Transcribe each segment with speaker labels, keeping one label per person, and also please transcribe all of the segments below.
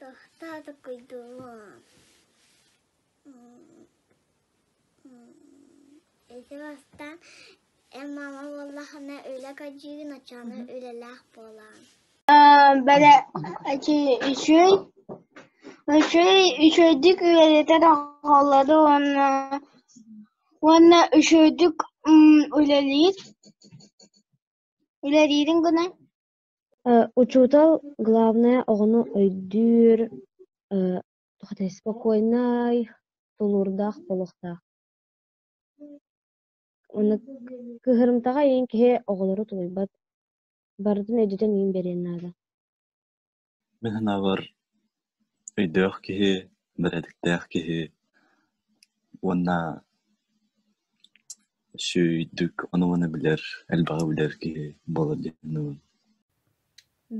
Speaker 1: Тохтоо такуйдуҥ Ити бастаан эн мама буоллахына үлэ көрдүүгүн оччоҕуна үлэлээх буолаҕын.
Speaker 2: Бэлэ үчүгэй үчүгэй үчүгэйдик үөрэтэр оҕолору уонна уонна үчүгэйдик үлэлиир үлэлиирин гынан
Speaker 3: Учуутал главное оҕону өйдүүр, спокойнай, тулуурдаах буолуохтаах. Уонна кыыһырымтаҕа иһин киһи оҕолору тулуйбат, барытын өйдөтөн иһин биэриэн наада.
Speaker 4: Мин санаабар, өйдөөх киһи, бэрээдэктээх киһи уонна үчүгэйдик ону-маны билэр, элбэҕи билэр киһи буолар дии саныыбын.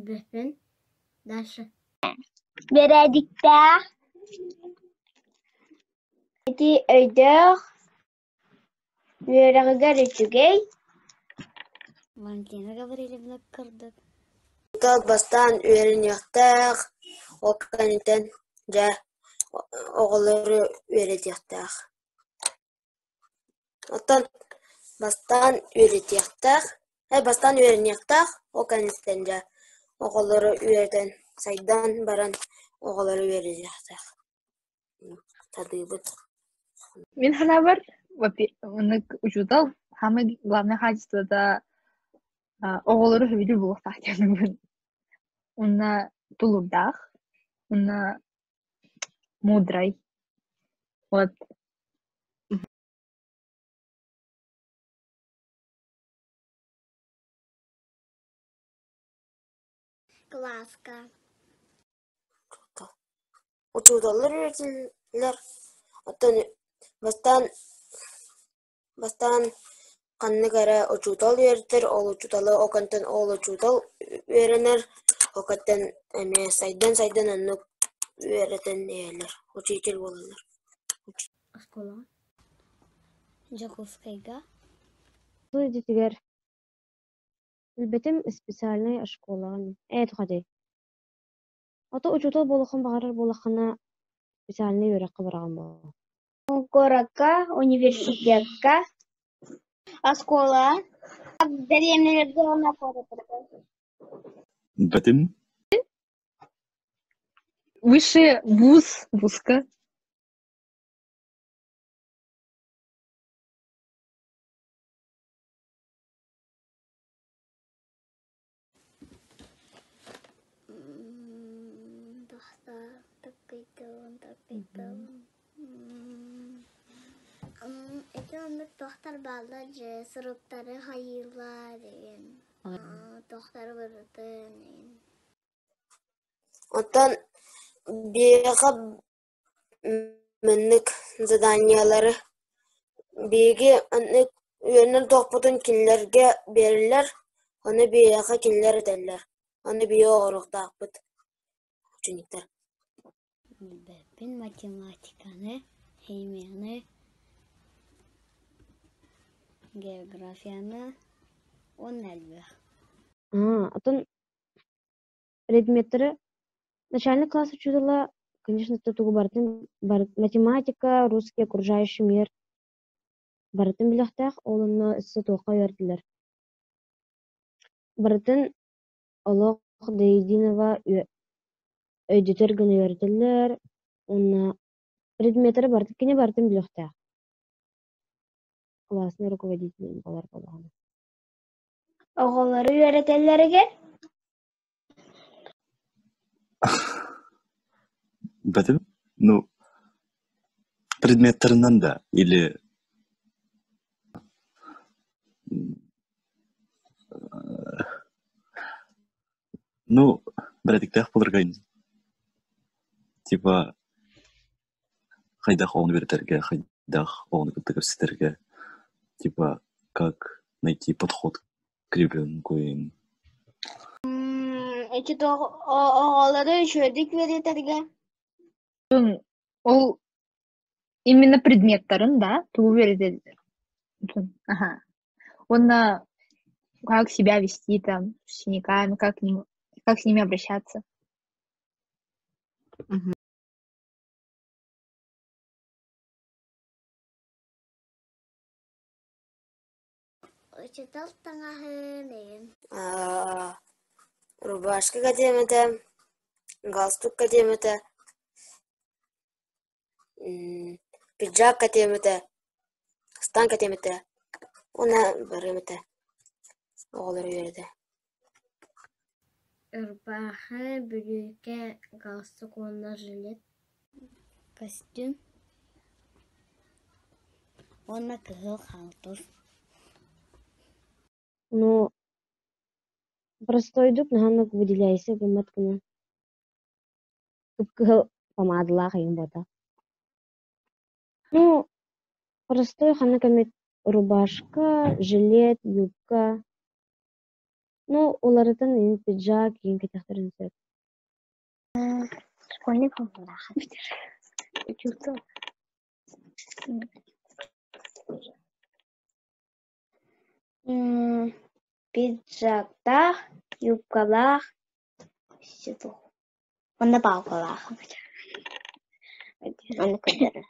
Speaker 1: Бүппүн. Дальше.
Speaker 2: Бэрээдиктээх, ити өйдөөх, үөрэҕигэр үчүгэй
Speaker 1: Валентина Гаврильевна курдук
Speaker 5: Учуутал бастаан үөрэниэхтээх, ол кэнниттэн дьэ оҕолору үөрэтиэхтээх. Оттон бастаан үөрэтиэхтээх, бастаан үөрэниэхтээх, ол кэнниттэн дьэ оҕолору үөрэтэн, сайдан баран оҕолору үөрэтиэхтээх сатыыбыт.
Speaker 6: Мин санаабар, маннык учуутал самый главное качествота оҕолору сөбүлүүр буолуохтаах диэн Уонна тулуурдаах, уонна мудрай. Вот.
Speaker 1: Кылааска.
Speaker 5: Учууталлар үөрэтэллэр, оттон бастаан бастаан ханнык эрэ учуутал үөрэтэр, ол учууталы ол кэнниттэн ол учуутал үөрэнэр, ол кэнниттэн эмиэ сайдан-сайдан оннук үөрэтэн иһэллэр, учитель буолаллар.
Speaker 1: Оскуолаҕа. Дьокуускайга.
Speaker 3: Тыл идэтигэр билбэтим специальнай школаҕын ээ тухаты Ото учуутал буолуоххун баҕарар буоллаххына специальнай үөрэххэ бараҕын буолуо.
Speaker 2: Куоракка, университекка, оскуола, дэриэбинэлэргэ уонна куораттарга.
Speaker 4: Билбэтим.
Speaker 6: Высшее вуз, вузка.
Speaker 1: Ити оннук туохтар бааллар дьэ суруктары хайыыллар деген туохтары барытын деген.
Speaker 5: Оттон биһиэхэ маннык заданиелары биһиги маннык үөрэнэр туохпутун кинилэргэ биэрэллэр, ону биһиэхэ кинилэр этэллэр, ону биһиги оҥоруохтаахпыт учениктар.
Speaker 1: Билбэппин математиканы, химияны, географияны уонна элбэх.
Speaker 3: Оттон предметтэри начальный класс учуутала, конечно, тугу барытын математика, русский, окружающий мир барытын билиэхтээх, ол онно өссө туохха үөрдүлэр. Барытын олох до единого өйдөтөр гына үөрэтэллэр уонна предметтэри барытын кини барытын билиэхтээх. Классный руководитель буолар буоллаҕына.
Speaker 2: Оҕолору үөрэтэллэригэр
Speaker 4: Билбэтим. Ну, предметтэринэн да или ну, бэрээдэктээх буоларга типа Хайдах оҕону үөрэтэргэ, хайдах оҕону кытта кэпсэтэргэ, типа как найти подход к ребенку им.
Speaker 2: Ити оҕолору үчүгэйдик үөрэтэргэ.
Speaker 6: Ол именно предметтарын, да, тугу үөрэтэллэр. Ага. Уонна как себя вести там с учениками, как к ним, как с ними обращаться.
Speaker 1: Учуутал таҥаһын эйин.
Speaker 5: Рубашка кэтиэм этэ, галстук кэтиэм этэ, пиджак кэтиэм этэ, ыстаан кэтиэм этэ уонна барыам этэ оҕолору үөрэтэ.
Speaker 1: Ырбаахы, бүрүүкэ, галстук уонна жилет, костюм уонна кыһыл хаалтыс.
Speaker 3: Ну, простойдук наһаа выделяйся гыммат гына. Кып-кыһыл помадалаах эҥин буолбатах. Ну, простой ханнык эмит рубашка, жилет, юбка. Ну, уларытан иһин пиджак иһин кэтэхтэрин сөп.
Speaker 2: Школьник Учуутал. Пиджактаах, юбкалаах, уонна палкалаах. Ону көрдөрөр.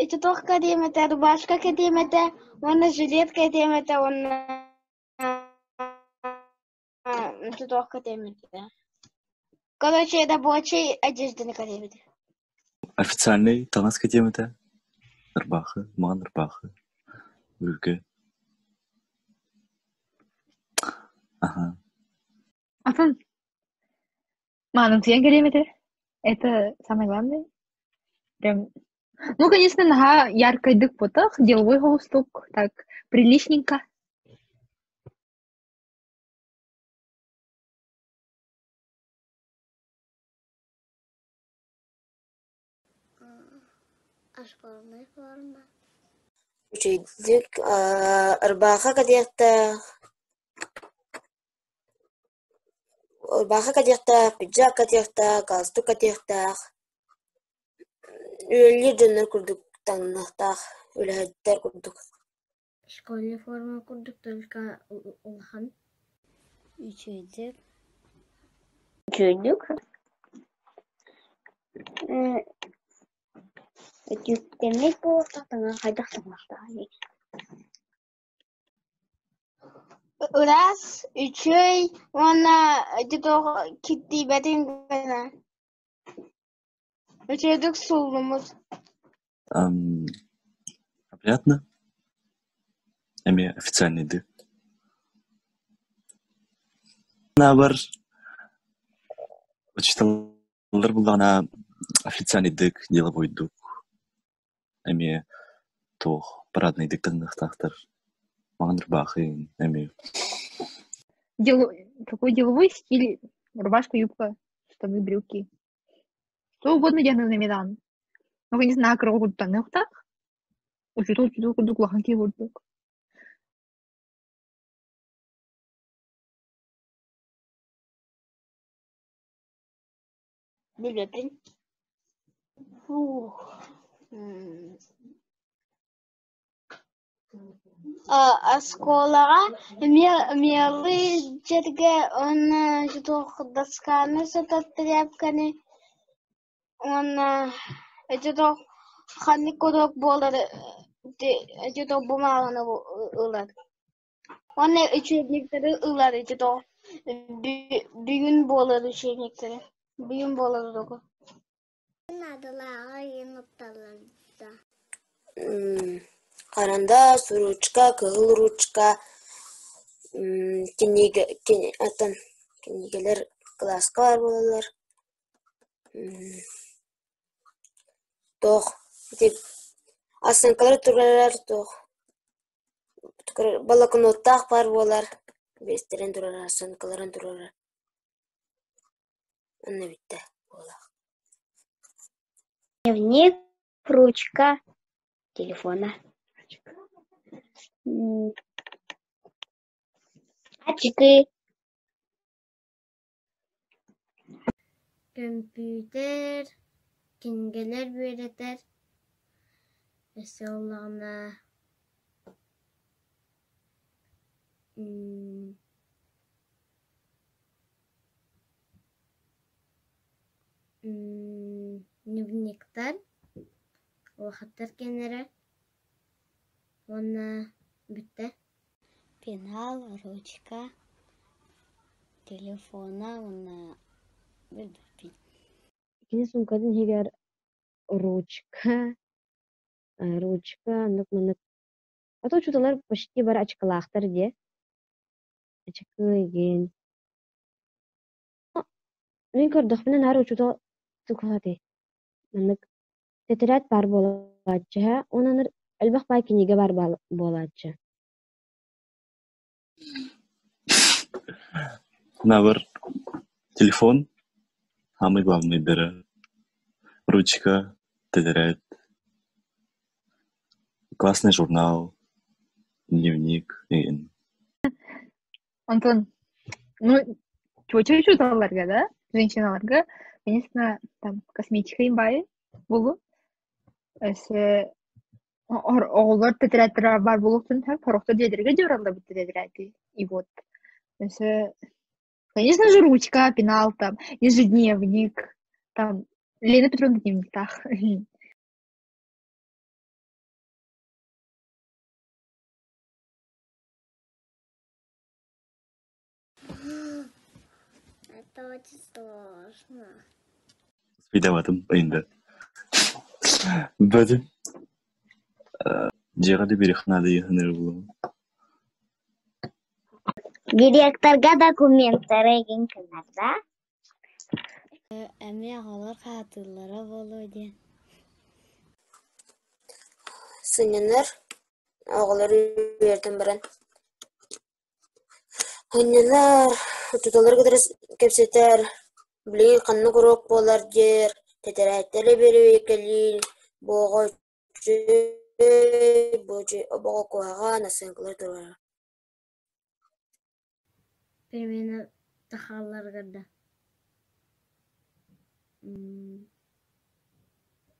Speaker 2: Ити туох кэтиэм этэ, рубашка кэтиэм этэ уонна жилет кэтиэм этэ уонна ити туох кэтиэм этэ. Короче, рабочей одежданы кэтиэм этэ.
Speaker 4: Официальный таҥас кэтиэм этэ. Ырбаахы, маҥан ырбаахы, бүрүүкэ. Аха.
Speaker 6: Атын маанымсыйан кэлиэм этэ. Это самое главное. Прям ну, конечно, наһаа яркайдык буотах, деловой холустук, так приличненько.
Speaker 1: Школьная форма.
Speaker 5: Үчүгэйдик ырбаахы кэтиэхтээх, ырбаахы кэтиэхтээх, пиджак кэтиэхтээх, галстук кэтиэхтээх, үлэлиир дьоннор курдук таҥныахтаах, үлэһиттэр курдук.
Speaker 1: Школьная форма курдук только улахан. Үчүгэйдик.
Speaker 2: Үчүгэйдик. Өтүүктэммит буолуохтаах таҥаһы хайдах таҥнахтааҕый? Ыраас, үчүгэй уонна ити туох киртийбэтин гына. Үчүгэйдик сууллуммут.
Speaker 4: Опрятно. Эмиэ официальныйдыы. Наабар учителлар буллаҕына официальныйдык, деловойдук эмиэ туох парадныйдык таҥныахтаахтар. Маҥан ырбаахы эмиэ.
Speaker 6: Такой деловой стиль: рубашка, юбка, штаны, брюки. Что угодно диэн эмиэ даҕаны. Ну, не знаю, кыра курдук Учуутал учуутал курдук улахан киһи курдук.
Speaker 2: Билэбин. Фух. Оскуолаҕа мелы дьэргэ уонна туох досканы сотор тряпканы уонна ити туох ханнык куруук буолар ити туох бумааганы ылар. Уонна учебниктары ылар ити туох бүгүн буолар учебниктары бүгүн буолар уруогу.
Speaker 1: Наадалааҕа иһин укталларда.
Speaker 5: Харандаас, ручка, кыһыл ручка, кинигэ атын кинигэлэр кылааска баар буолаллар. Туох ити оценкалары турарар туох блокноттаах баар буолар. Биэстэрин турара, сыаҥкаларын турара. Онно бүттэ буоллах.
Speaker 2: Дневник, ручка, телефона. Ачыкы.
Speaker 1: Көмпүүтэр, кинигэлэр үөрэтэр, өссө буоллаҕына дневниктар, улахаттар кэннэрэ уонна бүттэ.
Speaker 7: Пенал, ручка, телефона уонна билбэппин.
Speaker 3: Кини суумкатын иһигэр ручка, ручка оннук-маннык. А то учууталлар почти бары ачыкылаахтар дии. Ачыкы игин. Мин көрдөхпүнэ наар учуутал тугу маннык тэтэрээт баар буолааччы уонна элбэх баай кинигэ баар буолааччы.
Speaker 4: Набор телефон, самый главный дыры, ручка, тетрадь, классный журнал, дневник и
Speaker 6: Антон, ну, чочу учууталларга да, женщиналарга, конечно, там косметика баайы булу. Өссө оҕолор тетрадтара баар буолуохтун сөп, сорохтор дьиэлэргэ дьуураллар тетради. И вот. Өссө, конечно же, ручка, пенал там, ежедневник, там, Лена Петровна дневниктах.
Speaker 1: Это очень сложно.
Speaker 4: Успейдаватым ыйында. Бөтүм. Дьиэҕэ да биэриэххэ наада ыйыһыннары булуом.
Speaker 1: Директорга документтары игин гынар да?
Speaker 7: Эмиэ оҕолор хаатыыллара буолуо диэн.
Speaker 5: Сынньанар, оҕолору үөрэтэн баран Анньанар, учууталлары кытары кэпсэтэр, билигин ханнык уруок буолар диэр, тэтэрээттэри бэрэбиэркэлиир, бу оҕо үчүгэй, бу оҕо куһаҕан, ассыаҥкалары туруорар.
Speaker 1: Перемена тахалларыгар да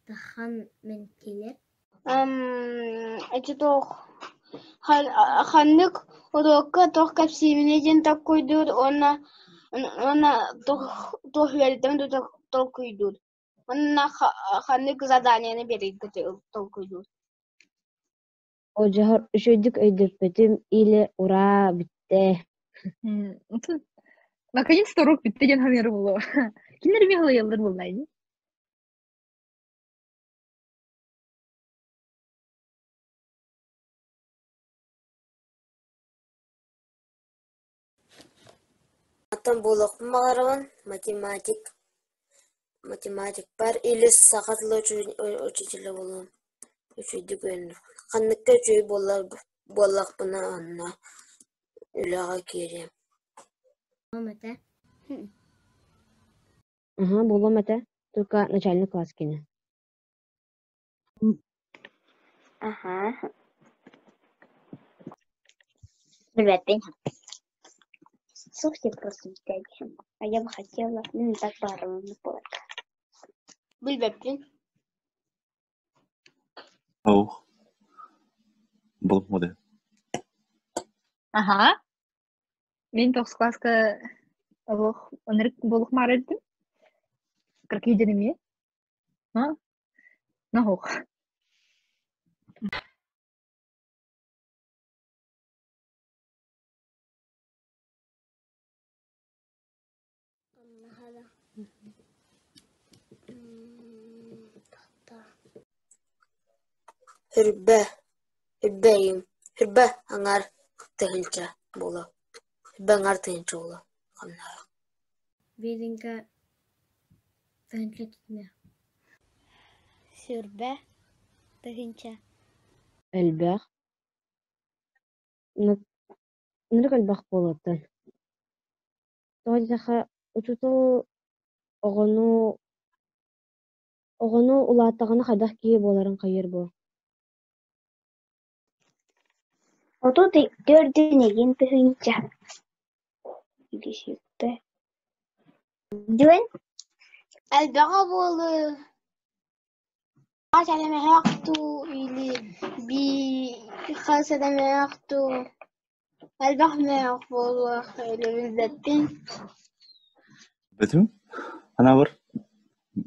Speaker 1: тахан мэнкилэр
Speaker 2: Ити туох ханнык уруокка туох кэпсиибиний диэн толкуйдуур уонна уонна туох туох үөрэтэбин толкуйдуур уонна ханнык заданиены биэрэргэ толкуйдуур.
Speaker 3: Одьоһор үчүгэйдик өйдөппүтүм или ураа бүттэ.
Speaker 6: Наконец-то уруок бүттэ диэн саныыр буолуо. Кинилэр эмиэ халыйаллар буоллаа дии.
Speaker 5: Оттон буолуохпун баҕарабын математик, математикпар или саха тыла учителя буолуом үчүгэйдик үөрэнэр. Ханныкка үчүгэй буоллахпына онно үлэҕэ киириэм.
Speaker 1: этэ.
Speaker 3: Аһа, буолуом этэ, только начальный класс кини.
Speaker 2: Аха. Билбэппин.
Speaker 1: Слушайте просто А я бы хотела, ну не так баарыбын буолар.
Speaker 2: Билбэппин.
Speaker 4: Ох. Буолуом
Speaker 6: Аха. Мин тохсус кылааска олох ынырык буолуох этим. Кыракый дьон эмиэ. Ноһуох.
Speaker 5: Үрбэ, үрбэйим, үрбэ аҥаар тыһыынча буолуо, үрбэ аҥаар тыһыынча буолуо хамнаһа.
Speaker 1: Бииринка тыһыынча түнэ.
Speaker 7: Сүрбэ тыһыынча.
Speaker 3: Элбэх. Ынырык элбэх буолуоттан. Тоҕо диэтэххэ, учуутал оҕону оҕону улааттаҕына хайдах киһи буоларын хайыыр буо.
Speaker 2: 34 игин тыһыынча Диэн элбэҕэ буолуо хас эмэһэх дуу или хас эмэһэх дуу элбэх мөөх буолуох или билбэппин
Speaker 4: Бэтим анаабар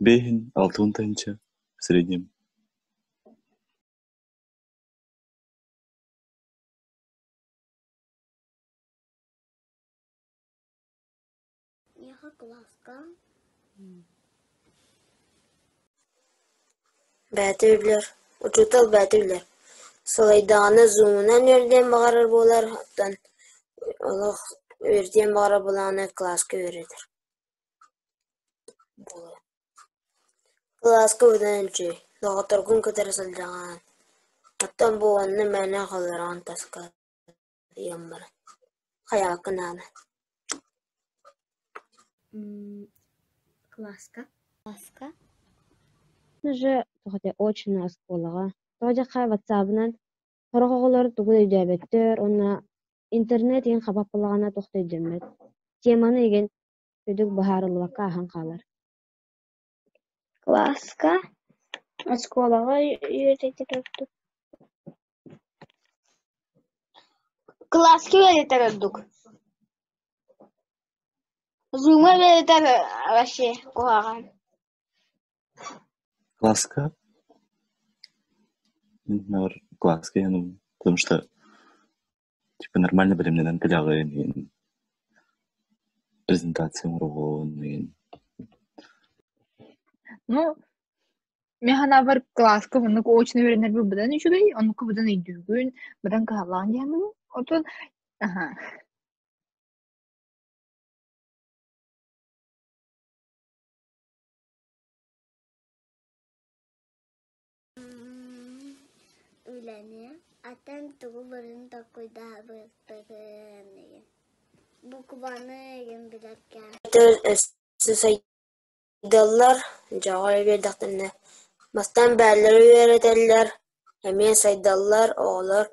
Speaker 4: бэйин алтын тыһыынча в среднем.
Speaker 1: Миэхэ кылааска
Speaker 5: Бэйэтэ билэр, учуутал бэйэтэ билэр, сылайдаҕына зумунан үөрдүөн баҕарар буолар, оттон олох үөрдүөн баҕарар буоллаҕына кылааска үөрэтэр буолар. Кылааска быдан үчүгэй, доҕотторгун кытары сылдьаҕын, оттон бу онно мээнэ хааллараҕын таска ыйан баран, хайааккын аана
Speaker 7: Кылааска
Speaker 1: Кылааска
Speaker 3: Уже тоҕо очно оскуолаҕа. Тоҕо диэххэ ватсабынан сорох оҕолор тугу да өйдөөбөттөр уонна интернет игин хабаппалаҕына туох да өйдөммөт. Теманы игин үрдүк быһаарыллыбакка ааһан хаалар.
Speaker 2: Кылааска оскуолаҕа үөрэтэр ордук Кылааска үөрэтэр ордук Зумҥа үөрэтэр вообще куһаҕан
Speaker 4: Кылааска Наоборот, кылааска иһэн, потому что типа нормально бэлэмнэнэн кэлэҕин иһин презентация оҥороҕун иһин.
Speaker 6: Ну, мин санаабар кылааска маннык очно үөрэнэрбит быдан үчүгэй, оннукка быдан өйдүүгүн, быдан кыһаллаҕын диэн Оттон аха
Speaker 1: Үлэни атын тугу барын толкуйдаабыппытын игин букваны игин билэргэ
Speaker 5: Өссө сайдаллар, дьоҕо биэрдэхтэринэ бастаан бээллэри үөрэтэллэр, эмиэ сайдаллар, оҕолор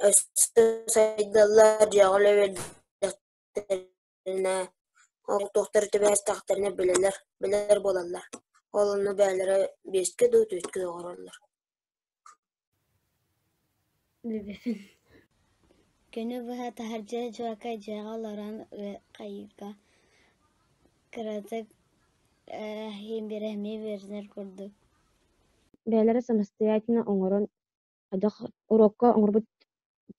Speaker 5: өссө сайдаллар, дьоҕо биэрдэхтэринэ ол туохтары түбэстэхтэринэ билэллэр, билэр буолаллар. Ол онно бэйэлэрэ биэскэ дуу, түөрткэ дуу оҥороллор.
Speaker 7: Күнү быһа таһырдьа дьуока дьиэҕэ олорон хайыыга кыратык бирэһимиэ үөрэнэр курдук
Speaker 3: Бэйэлэрэ самостоятельно оҥорон хайдах уруокка оҥорбут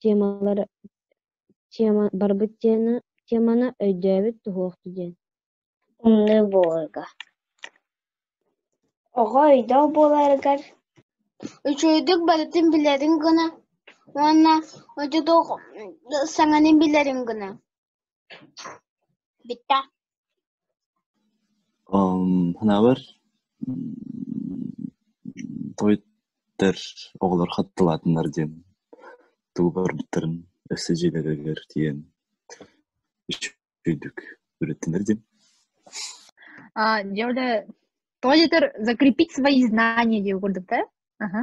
Speaker 3: темалары тема барбыт теманы өйдөөбүт туһуохту диэн
Speaker 2: Умнуу буоларга Оҕо өйдөөх буоларыгар Үчүгэйдик барытын билэрин гына уонна туох саҥаны билэрин гына Бүттэ
Speaker 4: Санаабар тойтер оҕолор хаттылаатыннар диэн тугу барбыттарын өссө дьиэлэригэр тиийэн үчүгэйдик үөрэттинэр диэн.
Speaker 6: А, дьэ, тоҕо диэтэр закрепить свои знания диэн курдук да? Аха.